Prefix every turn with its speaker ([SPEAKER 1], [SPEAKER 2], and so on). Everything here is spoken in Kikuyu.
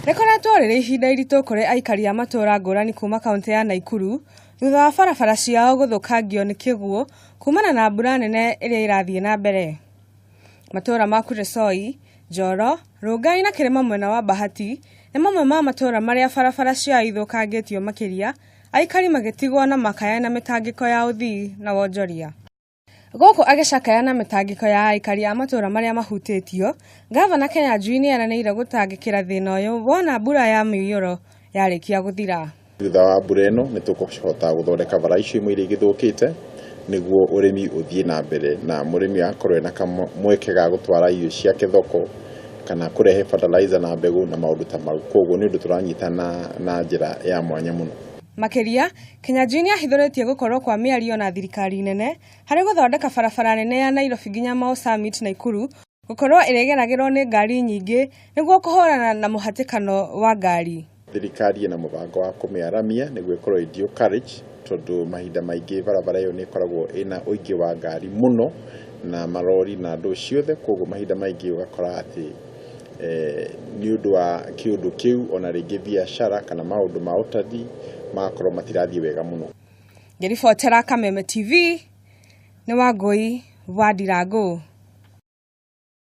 [SPEAKER 1] Rĩkoretwo rĩrĩ ihinda iritũ kũrĩ aikari a matũũra ngũrani kuma kaunti ya Naikuru thutha wa barabara ciao gũthũkangio nĩ kĩguũ kumana na mbura nene ĩrĩa ĩrathiĩ na mbere. Matũũra ma Kuresoi, Njoro, Rongai na Kĩrĩma mwena wa Bahati nĩ mamwe ma matũũra marĩa barabara ciao ithũkangĩtio makĩria, aikari magĩtigwo na makaya na mĩtangĩko ya ũthii na wonjoria. Gũkũ agĩcakaya na mĩtangĩko ya aikari a matũũra marĩa mahutĩtio, Ngavana Kĩnyanjui nĩeranĩire gũtangĩkĩra thĩna ũyũ wona mbura ya mũiyũro yarĩkia gũthira.
[SPEAKER 2] Thutha wa mbura ĩno nĩ tũkũhota gũthondeka bara icio imwe iria igĩthũkĩte nĩguo ũrĩmi ũthiĩ na mbere na mũrĩmi akorwo ena kamweke ga gũtwara irio ciake thoko kana kũrehe fertilizer na mbegũ na maũndũ ta mau. Koguo nĩ ũndũ tũranyitana na njĩra ya mwanya mũno.
[SPEAKER 1] Makĩria, Kĩnyanjui nĩahithũrĩtie gũkorwo kwa mĩario na thirikari nene harĩ gũthondeka barabara nene ya Nairobi nginya Mau Summit Naikuru gũkorwo ĩrĩgeragĩrwo nĩ ngari nyingĩ nĩguo kũhũrana na mũhatĩkano wa ngari.
[SPEAKER 2] Thirikari ĩna mũbango wa kũmĩaramia nĩguo ĩkorwo ĩ dual carriage tondũ mahinda maingĩ barabara ĩyo nĩ ĩkoragwo ĩna ũingĩ wa ngari mũno na marori na andũ ciothe, koguo mahinda maingĩ ũgakora atĩ nĩ ũndũ wa kĩũndũ kĩu ona rĩngĩ biacara kana maũndũ ma ũtarii magakorwo matirathiĩ wega mũno.
[SPEAKER 1] Ngĩribotera Kameme TV nĩ Wangũi wa Ndirangũ.